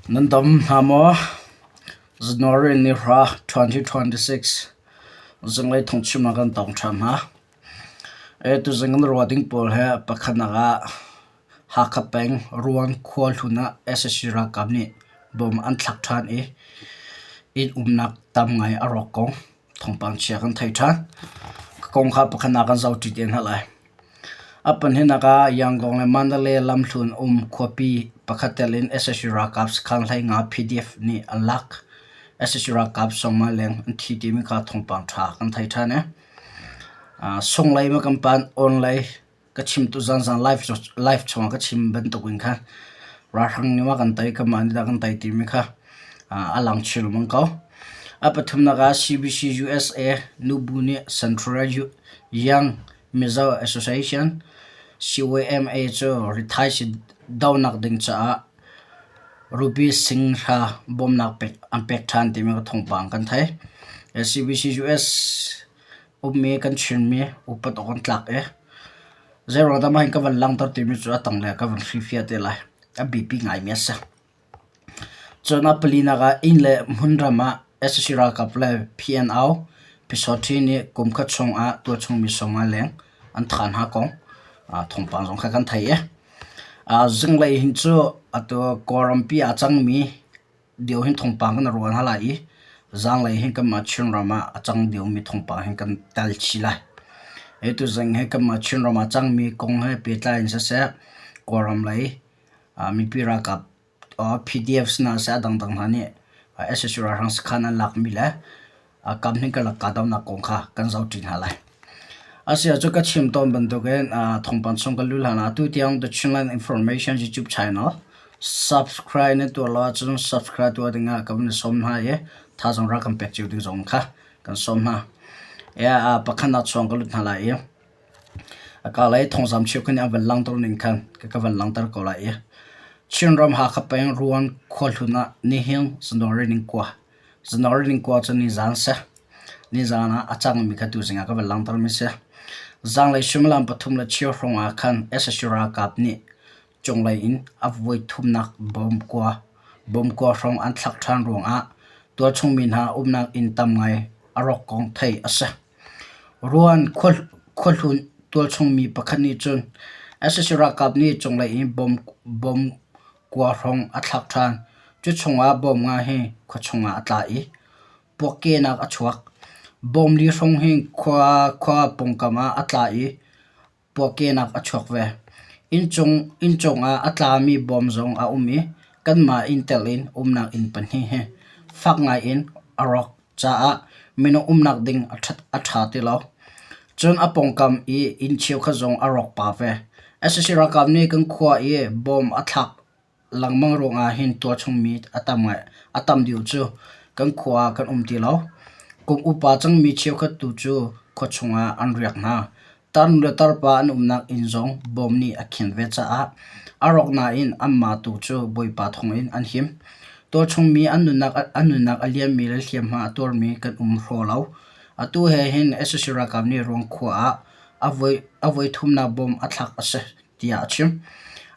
Nan dam hna maw? January ni hra 2026 zinglei thawngchim ah kan tong ṭhan hna. Tuzing kan ruah ding pawl hi pakhatnak ah Hakha peng Ruan khua hlun ah sac ralkap nih bom an thlak ṭhan i inn umnak tam ngai a rawk ko. Thawngpang chia kan thei ṭhan. Ka kong kha pakhatnak kan zohṭi te hna lai. A pahnihnak ah Yangon le Mandalay lamhlun um khuapi pakhat tel in sac ralkap sakhan 15 PDF nih an lak. Sac ralkap sawmnga leng an thi timi kha thawngpang ṭha kan thei ṭhan i sunglei ma kan pan awnlei ka chim tu zanzan live live chungah ka chim bantuk in khan ralhrang nih ma kan tei kanmah nih dah kan tei timi kha a lang chin lengmang ko. A pathumnak ah CBC USA nubu nih Central Young Mizo Association CYMA cu rithaisi donak ding caah rupi singhra bawmnak pek an pek ṭhan timi ka thawngpang kan thei. CBC US ummi kan Chinmi upat awk an tlak i zeiruang dah mah hin ka van langhter timi cu a tanglei ah ka van hrilhfiah te lai. A biapi ngaimi a si. Cun a palinak ah inn le hmunram ah sac ralkap le PNO Pyusawhti nih kum khat chung ah tualchungmi sawmnga leng an thah hna kong thawngpang zong kha kan theih i zinglei hin cu atu Kawlrampi ah a cangmi deuh hin thawngpang kan ruah hna lai i zaanglei hin kanmah Chinram ah a cang deuhmi thawngpang hin kan tel chih lai. Hi tuzing hi kanmah Chinram ah a cangmi kong he pehtlai in siseh, Kawlram lei mipi ralkap PDF hna seh a dangdang hna nih sac ralhrang sakhan an lakmi le Kam hin ka rak kahdohnak kong kha kan zohṭi hna lai. Asiah cu ka chim tawn bantukin thawngpang chung kan luh hlan ah atu tiang The Chinland Information YouTube channel subscribe na tuah lo ahcun subscribe tuah dingah ka van sawm hna i thazaang rak kan pek cio ding zong kha kan sawm hna. Pakhatnak chuang ka lut hna lai i a ka lei thawngzam cheukhat nih an van langhter ning khan ka van langhter ko lai i Chinram Hakha peng Ruan khuahlun ah nihin January ning kua January ni kua cu nizaan si. Nizaan ah a cangmi kha tuzing ah ka van langhtermi si. Zaanglei suimilam pathum le cheu hrawng ah khan sac ralkap nih cunglei in a voi thumnak bawmkua hrawng an thlak ṭhan ruangah tualchung mi hna umnak inn tam ngai a rawk kong theih a si. Ruan khuahlun tualchung mi pakhat nih cun sac ralkap nih cunglei in bom kua hrawng a thlak ṭhan. Cu chungah bawm nga hi khua chungah a tla i puakkehnak a chuak. Bawm li hrawng hi khua pawngkam ah a tla i puakkehnak a chuak ve. Inncung ah a tlami bawm zong a um i kanmah inn telh in umnak inn pahnih hi fak ngai in a rawk caah minung umnak ding a ṭha ti lo. Cun a pawngkam i inn cheukhat zong a rawk pah ve. Sac ralkap nih kan khua i bom a thlak lengmang ruangah hin tualchungmi a tam deuh cu kan khua ah kan um ti lo. Kum upa cangmi cheukhat tu cu khua chungah an riak hna. Tarnu le tarpa an umnak inn zong bom nih a khen ve caah a rawk nain anmah tu cu Bawipa thawngin an him. Tualchungmi an nunnak a liammi le hliamhma a tuarmi kan um hraw lo. Atu he hin sac ralkap nih Ruang khua ah a voi thumnak bom a thlak a si tiah a chim.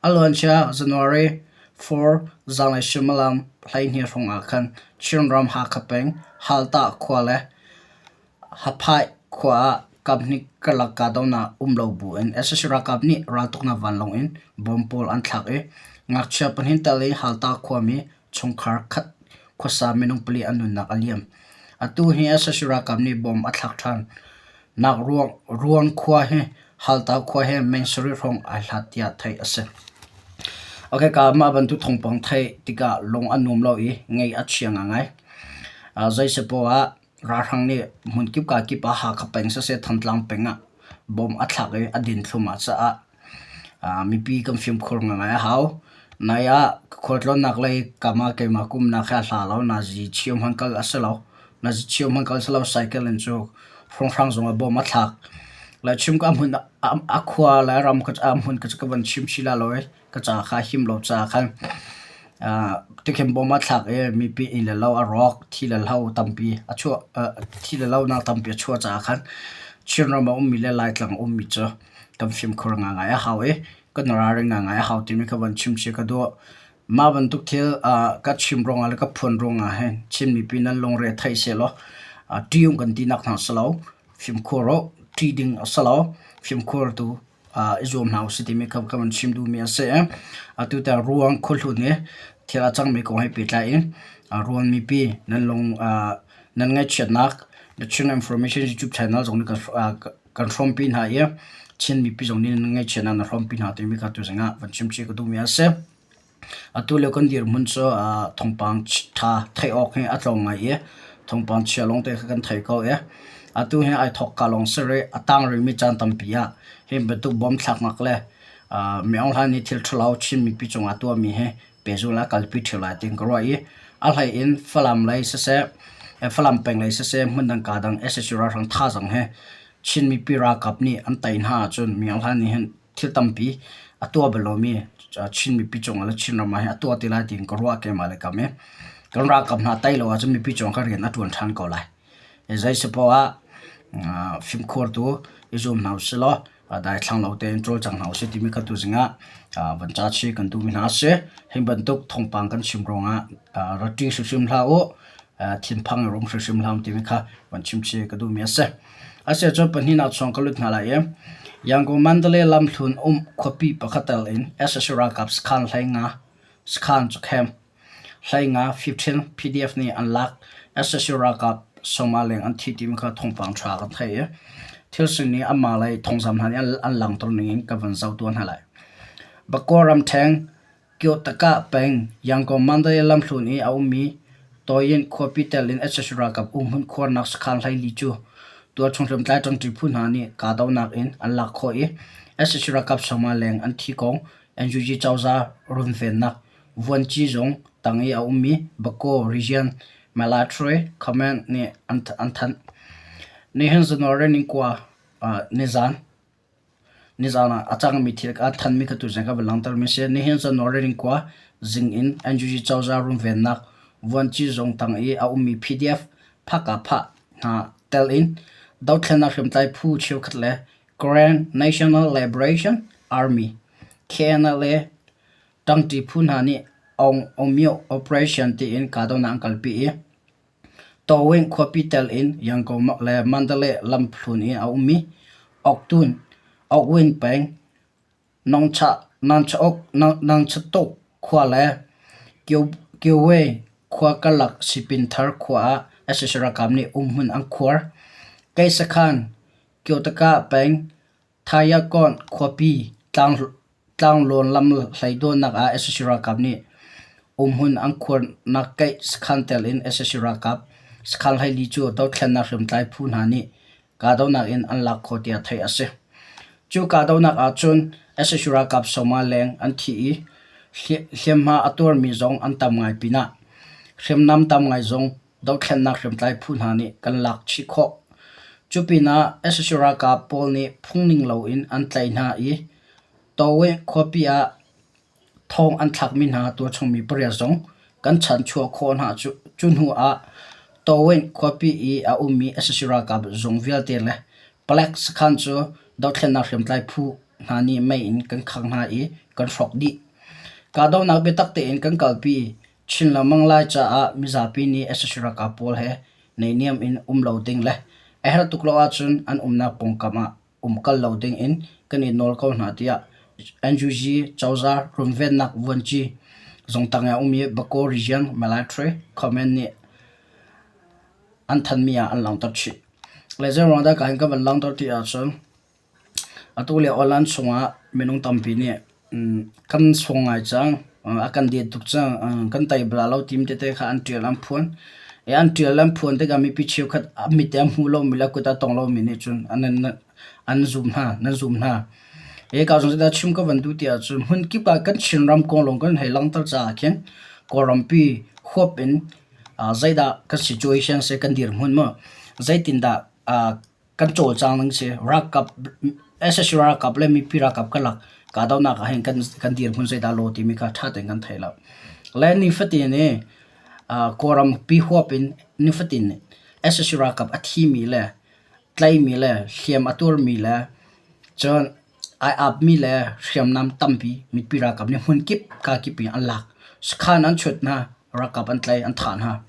A luancia January 4 zanlei suimilam 12 hrawng ah khan Chinram Hakha peng Haltah khua le Haphaih khua ah kaphnih karlak kahdohnak um lo buin sac ralkap nih raltuknak vanlawng in bom pawl an thlak i ngakchia pahnih tel in Halta khuami chungkhar khat khuasa minung pali an nunnak a liam. Atu hi sac ralkap nih bom a thlak ṭhan nak Ruang khua hi Halta khua he meng sarih hrawng ai hlat tiah theih a si. Okay, ka mah bantuk thawngpang theih tikah lung a nuam lo i ngaih a chia ngaingai. Zeisipoah ah Ralhrang nih hmunkip kakip ah Hakha peng siseh Thantlang peng ah bom a thlak i a din thluahmah caah mipi kan fimkhur ngaingai a hau. Nai ah khualtlawnnak lei kam ah keimah kumnak he a hla lo. Nazi chio hmanh kal a si lo. Nazi chio hmanh kal a si lo. Cycle in cu hrawnghrang zong ah bom a thlak. Le chim ka hmun a khua le ram kha a hmun kha cu ka van chim chih la lo i ka ca kha a him lo caah khan tikhin bom a thlak i mipi inn le lo a rawk, thi le hlo tampi a chuah thi le lonak tampi a chuah caah khan Chinram a ummi le Laitlang a ummi cu kan fimkhur ngaingai a hau i kan ralring ngaingai a hau timi kha van chim chih ka duh. Mah bantuk thil ka chim ruangah le ka phuan ruangah hin Chin mipi nan lungre thei sehlaw ṭih um kan tinak hna si lo. Fimkhur uh, ṭih ding a si lo. Fimkhur tu i zuam hna usih timi kha ka van chim duhmi a si. Atu tiang ruang khuahlun i thil a cangmi kong he pehtlai in ruang mipi nan lung nan ngaihchiatnak The Chin Information YouTube channel zong nih kan hrawmpi hna i Chin mipi zong nih nan ngaihchiatnak nan hrawmpi hna timi kha tuzing ah van chim chih ka duhmi a si. Atu lio kan dirhmun cu thawngpang ṭha theih awk hi a tlawm ngai i thawngpang chia lawngte kha kan thei ko i atu hi ai thawkka lawng si rih. A tang rihmi caan tampi ah hi bantuk bom thlaknak le mi Aung Hlaing nih thil ṭhalo Chin mipi cungah tuahmi hi pehzulh ah kalpi ṭheo lai tiin ka ruah i a hlei in Falam lei siseh, Falam peng lei siseh, hmundang kaa dang sac ralhrang thazaang he Chin mipi ralkap nih an tei hna ahcun mi Aung Hlaing nih hin thil tampi a tuah bal lomi Chin mipi cungah le Chinram ah hin a tuah te lai tiin ka ruah keimah le kam i kan ralkap hna tei lo ahcun mipi cungah kan rian a ṭuan ṭhan ko lai. Zei si paoh ah fimkhur tu i zum hna usih law daithlang lo tein cawlcang hna usih timi kha tuzing ah van ca chih kan duhmi hna a si. Hi bantuk thawngpang kan chim ruangah ra ṭih hrimhrim hlah u, thinphang in rum hrimhrim hlah u timi kha van chim chih ka duhmi a si. Asiahcun pahnihnak chung ka lut hna lai i Yangon Mandalay lamthlun um khuapi pakhat tel in sac ralkap sakhan 15 sakhan cu khem 15 15 PDF nih an lak. Sac ralkap sawma leng an thi timi kha thawngpang ṭha kan theih i thil sining anmah lei thawngzam hna nih an langhter ning in ka van zoh tuah hna lai. Bakaw ramṭheng Kyotaka peng, Yangon Mandalay lamhlun i a ummi Tawyint khuapi tel in sac ralkap umhmun khuarnak sakhan 14 cu tualchung hriamtlai ṭangṭi phu hna nih kahdohnak in an lak khawh i sac ralkap sawma leng an thi kong NUG cozah runvennak vuanci zung tang i a ummi Bago Region Military Command nih an thanh. Nihin January 9 nizan Nizaan ah a cangmi thil a thanmi kha tuzing ka van langhtermi a si. Nihin January 9 zing in NUG cozah runvennak vuanci zung tang i a ummi PDF phakah-phah hna tel in dothlennak hriamtlai phu cheukhat le Karen National Liberation Army KNLA ṭangṭi phu hna nih Aung Aung Myo Operation tiin kahdohnak an kalpi i Tawing khuapi tel in Yangon le Mandalay lamthlun i a ummi Okwin peng, Nangchatuk khua le Kyawe khua karlak Sipin Thar khua ah sac ralkap nih umhmun an khuar. Keisakhan, Kyotaka peng, Thayakawn khuapi Tlanglawn lam hleidawnnak ah sac ralkap nih umhmun an khuarnak keih sakhan tel in sac ralkap sakhan 14 cu dothlennak hriamtlai phu hna nih kahdohnak in an lak khawh tiah theih a si. Cu kahdohnak ah cun sac ralkap sawma leng an thi i hliamhma a tuarmi zong an tam ngai pinah hriamnam tam ngai zong dothlennak hriamtlai phu hna nih kan lak chih khawh. Cu pinah sac ralkap pawl nih phungning loin an tlaih hna i Tawe khuapi ah thong an thlakmi hna tualchungmi pariat zong kan chanchuah khawh hna. Cu hnu ah Tawe khuapi i a ummi sac ralkap zung vialte le palek sakhan cu dothlennak hriamtlai phu hna nih mei in kan khangh hna i kan hrawk dih. Kahdohnak biatak tein kan kalpi Chin lengmang lai caah mizapi nih sac ralkap pawl he naihniam in um lo ding le a herh tuk lo ahcun an umnak pawngkam ah umkal lo ding in kan i nawl ko hna tiah NUG cozah runvennak vuanci zungtang ah a ummi Bago Region Military Command nih an thanmi ah an langhter chih. Le zeiruang dah ka hin ka van langhter ti ahcun Atu lio online chungah minung tampi nih kan sung ngai cang, a kan det tuk cang, kan tei bal lo tim tete kha an ṭial an phuan. I an ṭial an phuan tikah mipi cheukhat a mit in a hmu lomi le kut a tong lomi nih cun an zum hna, nan zum hna. Hika zong zeidah chim ka van duh ti ahcun hmunkip ah kan Chinram kong lawng kan hei langhter caah khin Kawlrampi huap in zeidah kan situation si kan dirhmun maw, zeitindah kan cawlcang ning si. Ralkap sac ralkap le mipi ralkap karlak kahdohnak ah hin kan kan dirhmun zeidah law timi kha ṭha tein kan thei lo. Le nifatin i Kawlram pi huap in nifatin sac ralkap a thimi le tlaimi le hliam a tuarmi le cun ai apmi le hriamnam tampi mipi ralkap nih hmunkip kakip in an lak. Sakhan an chut hna, ralkap an tlai, an thah hna.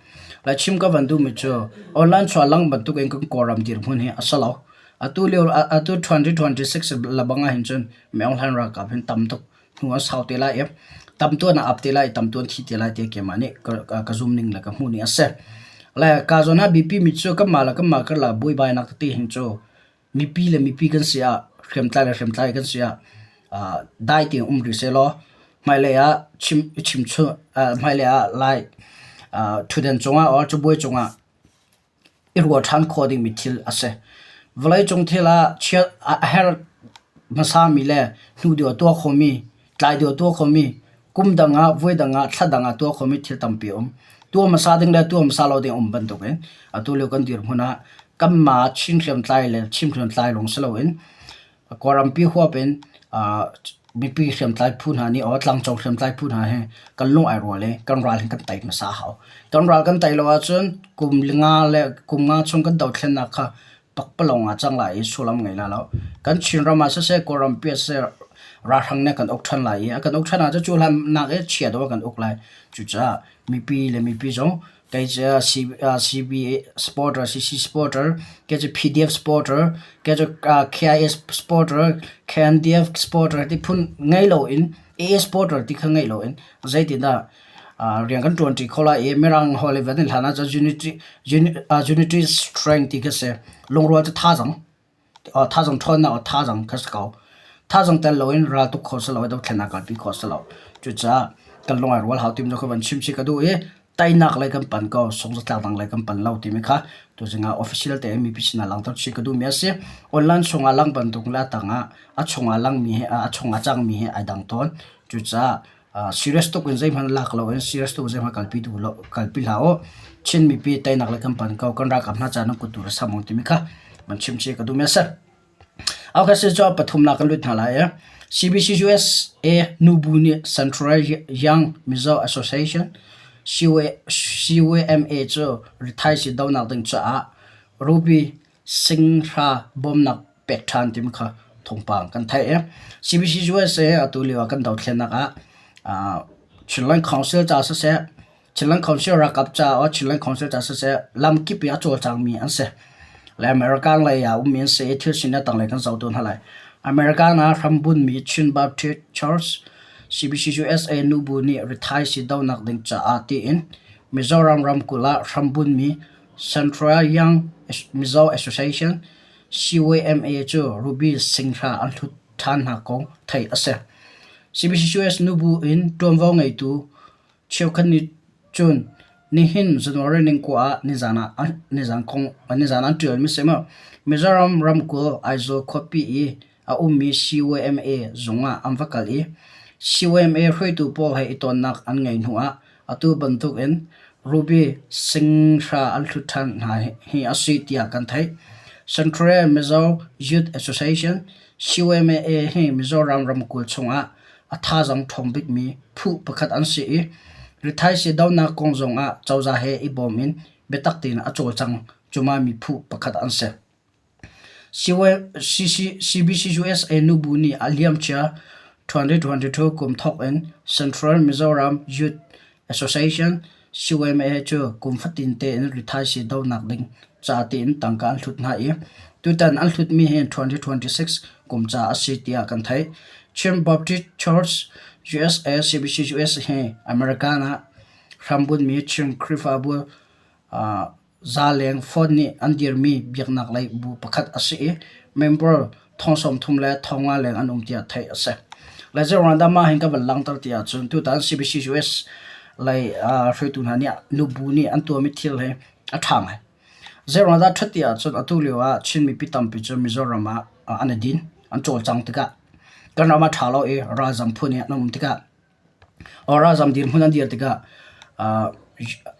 Lai chim ka van duhmi cu online chuah lang bantuk in kan Kawlram dirhmun hi a si lo. Atu lio atu 2026 lebang ahhin cun Min Aung Hlaing ralkap hin tam tuk hnu an sau te lai i tam tuan a ap te lai i tam tuan thi te lai tiah keimah nih ka, ka zum ning le ka hmuh ning a si. Le ka zawn ah biapi mi cu kanmah le kanmah karlak buaibainak tete hin cu mipi le mipi kan si ah hriamtlai le hriamtlai kan si ah uh, dai tein um rih sehlaw hmailei ah chim chim chu uh, hmailei ah lai uh, ṭhutden cungah or cabuai cungah i ruah ṭhan khawh dingmi thil a si. Vawleicung thil ah chiat a herh hmasami le hnu deuh a tuah khomi, tlai deuh a tuah khomi, kum dang ah, voi dang ah, thla dang ah tuah khomi thil tampi a um. Tuah hmasa ding le tuah hmasa lo ding a um bantukin atu lio kan dirhmun ah kanmah Chin hriamtlai le Chin hriamtlai lawng si loin Kawlrampi huap in mipi hriamtlai phu hna nih or tlangcung hriamtlai phu hna hi kan lung ai rual i kan ral hi kan tei hmasa a hau. Kan ral kan tei lo ahcun kum nga le kum nga chung kan dothlennak kha pakpalawng ah cang lai i sullam ngei lai lo. Kan Chinram ah siseh, Kawlrampi ah siseh ralhrang nih a kan uk ṭhan lai i a kan uk ṭhan ahcun cu hlan nak i chia deuh a kan uk lai. Cucaah mipi le mipi zong Kei cu CBA supporter, CC supporter, kei cu PDF supporter, kei cu KIA supporter, KNDF supporter ti phun ngei loin AA supporter ti kha ngei loin zeitindah rian kan ṭuanṭi kho lai i Mirang holh i van in hlan ahcun unity, unity strength ti kha si. Lungrual cu thazaang. Thazaang ṭhawnnak ah thazaang kha si ko. Thazaang tel loin ral tuk kho si lo i dothlennak kalpi khawh si lo. Cucaah kan lung ai rual hau timi cu ka van chim chih ka duh i teinak lei kan pan ko, sungzatlak dang lei kan pan lo timi kha tuzing ah official tein mipi sinah langhter chih ka duhmi a si. Online chungah lang bantuk le a tangah a chungah langmi he a chungah cangmi he ai dang tawn. Cucaah serious tuk in zeihmanh lak loin serious tuk in zeihmanh kalpi duh lo kalpi hlah u. Chin mipi teinak le kan pan ko kan ralkap hna ca nan kut tu le sam u timi kha van chim chih ka duhmi a si. Okay, si cu pathumnak kan lut hna lai i CBC USA nubu nih Central Young Mizo Association CUMA cu rithaisi donak ding caah rupi singhra bawmnak pek ṭhan timi kha thawngpang kan theih i CBC USA atu lio ah kan dothlennak ah Chinland Council ca siseh Chinland Council ralkap ca or Chinland Council ca siseh lamkip i a cawlcangmi an si. Le American lei ah ummi an si i thil sining tanglei kan zoh tu hna lai. American ah hrambunmi Chin Baptist Church CBC USA nubu nih rithaisi donak ding caah tiin Mizoram ramkulh ah hrambunmi Central Young Mizo Association CYMA cu Ruby singhra an hlut ṭhan hna kong theih a si. CBCUS nubu in ṭuanvo ngeitu cheukhat nih cun nihin January ningkua ah nizan ah nizan kong nizan an ṭialmi si maw Mizoram ramkulh Aizawl khuapi i a ummi CYMA zung ah an va kal i CYMA hruaitu pawl he i tonnak an ngeih hnu ah atu bantuk in Ruby singhra an hlut ṭhan hna hi a si tiah kan theih. Central Mizo Youth Association CYMA hi Mizoram ramkulh chungah a thazaang ṭhawng bikmi phu pakhat an si i rithaisii donak kong zongah cozah he i bawm in biatak tein a cawlcang cumami phu pakhat an si. CBCUSA nubu nih a liamcia 2022 kum thawk in Central Mizoram Youth Association CYMA cu kum fatin tein rithaisii donak ding ca tiin tangka an hlut hna i tutan an hlutmi hi 2026 kum ca a si tiah kan theih. Chin Baptist Church USA CBCUSA hi American ah hrambunmi Chin Khrihfabu Zaleng phone nih an dirmi biaknak lei bu pakhat a si i member thong 30 le thong nga leng an um tiah theih a si. Le zeiruang dah mah hin ka van langhter ti ahcun tutan CBC US lei hruaitu hna nih nubu nih an tuahmi thil hi a ṭha ngai. Zeiruang dah ṭhat ti ahcun atu lio ah Chin mipi tampi cu Mizoram ah an i din, an cawlcang tikah kan ram a ṭha lo i ralzam phun i an um tikah Ralzam dirhmun an dir tikah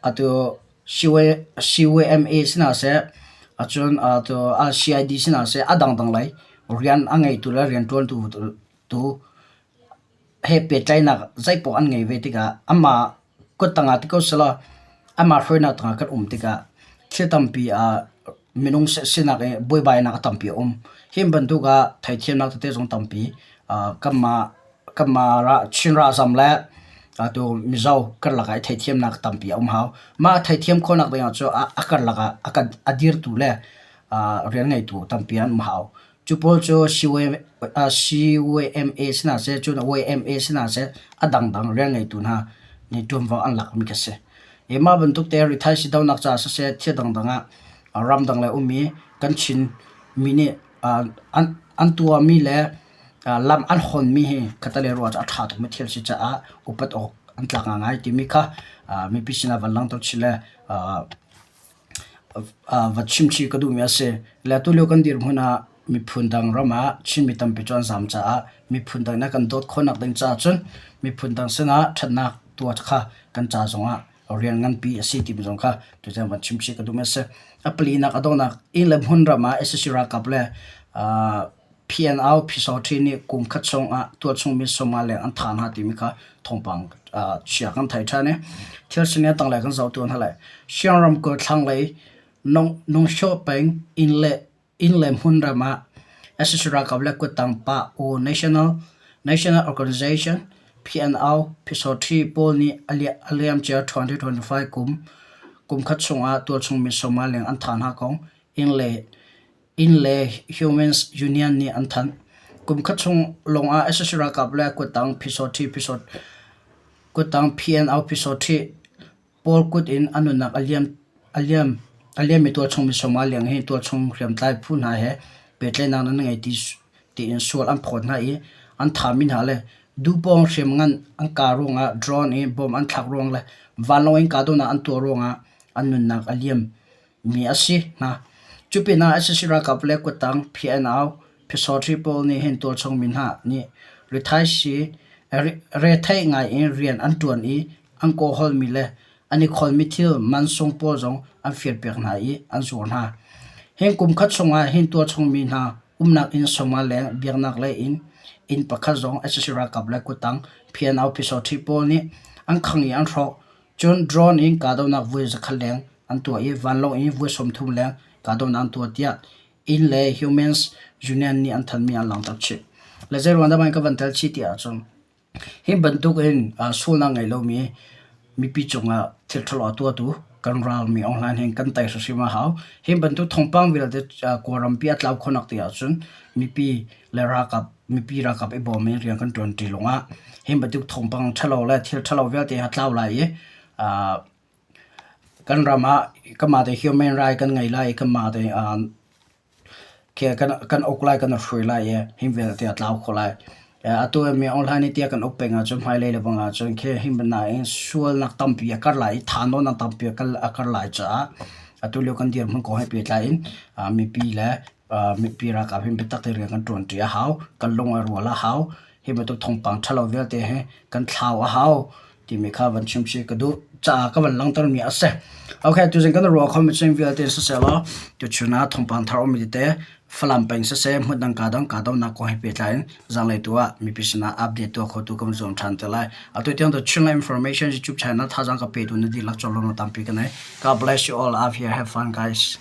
atu CYMA sinah seh, cun atu CID sinah seh a dangdang lei rian a ngeitu le rianṭuantu tu he pehtlaihnak zeipaoh an ngei ve tikah amah kut tangah ti ko sehlaw amah hruainak tangah kan um tikah thil tampi ah minung sinak i buaibainak a tampi a um. Hi bantuk ah theithiamnak tete zong tampi kanmah kanmah Chin ralzam le Atu Mizo karlak ah i theithiamnak tampi a um hau. Mah theithiam khawhnak ding ah cun a karlak ah a kan a dirtu le rian ngeitu tampi an um hau. Cu pawl cu CYMA si hna seh, cun YMA si hna seh, a dangdang rian ngeitu hna nih ṭuanvo an lakmi khi a si. Hi mah bantuk te rithaisi dohnak caah siseh, thil dangdang ah ramdang le ummi kan Chin mi nih an tuahmi le lam an hawnmi hi khatalei ruah cu a ṭha tukmi thil a si caah upat awk an tlak ngaingai timi kha mipi sinah van langhter chih le va chimchih ka duhmi a si. Le tulio kan dirhmun ah miphun dang ram ah Chinmi tampi cu an zaam caah miphun dang nih an kan dawt khawhnak ding caah cun miphun dang sinah ṭhatnak tuah kha kan ca zongah rian nganpi a si timi zong kha tutan van chimchih ka duhmi a si. A palinak a donghnak inn le hmun ram ah sac ralkap le PNO Pyisaw nih kum khat chung ah tualchungmi Somalia an thah hna timi kha thawngpang chia kan thei ṭhan i thil sining a tanglei kan zoh tuan hna lai. Siang ramkulh thlanglei Nungshaw peng inn le inn le hmunram ah sac ralkap le kuttang Pa U National National Organization PNO Pyisaw pawl nih a liamcia 2025 kum kum khat chung ah tualchungmi Somalia an thah hna kong inn le Inn le Humans Union nih an thanh. Kum khat chung lawngah sac ralkap le kuttang kuttang PNO Pyisaw pawl kut in a nunnak a liam a liam a liammi tualchung mi Somalia hi tualchung hriamtlai phu hna he pehtlaihnak nan ngei ti tiin sual an phawt hna i an thahmi hna le duhpawng hriamngan an kah ruangah drone i bomb an thlak ruang le vanlawng in kahdohnak an tuah ruangah an nunnak a liam mi a si hna. Cupinah sac ralkap le kuttang PNO Pyisaw pawl nih hin tualchung mi hna nih rithaisii retheih ngai in rian an ṭuan i an kawhawlmi le an i kholmi thil mansung pawl zong an firpiak hna i an zuar hna. Hin kum khat chungah hin tualchung mi hna umnak inn sawmnga leng biaknak lei in inn pakhat zong sac ralkap le kuttang PNO Pyisaw pawl nih an khangh i an hrawh. Cun drone in kahdohnak voi zakhat leng an tuah i vanlawng in voi 30 leng kahdohnak an tuah tiah Inn le Humans Union nih an thanhmi an langhter chih. Le zeiruang dah ka van tel chih ti ahcun hi bantuk in sualnak ngei lomi mipi cungah thil ṭhalo a tuahtu kan ral mi Aung Hlaing hin kan tei hrimhrim a hau. Hi bantuk thawngpang vialte Kawlrampi a tlau khawhnak ti ahcun mipi le ralkap mipi ralkap i bawm in rian kan ṭuanṭi lawngah hi bantuk thawngpang ṭhalo le thil ṭhalo vialte a tlau lai i kan ram ah kanmah te human right kan ngei lai i kanmah te kan uk lai kan i hruai lai i hi vialte a tlau kho lai. Atu i mi online i tiah kan uk peng ahcun hmailei le bang ahcun khi hi nain sualnak tampi a kar lai i thahnawnnak tampi a kar lai caah atu lio kan dirhmun kong he pehtlai in mipi le mipi ralkap hin biatak tein rian kan ṭuanṭi a hau. Kan lung a rual a hau. Hi bantuk thawngpang ṭhalo vialte hi kan thlau a hau timi kha van chim chih ka duh caah ka van langhtermi a si. Okay, tuzing kan ruah khomi chung vialte siseh law tuchun ah thawngpang thar ummi tete Falam peng siseh hmun ka dang ka donak kong he pehtlai in zanglei tu ah mipi sinah update tuah khotu kan zuam ṭhan te lai. Atu tiang the Chinland Information YouTube channel thazaang ka petu na dihlak cawlawng tampi ka nei. God bless you all out here. Have fun guys.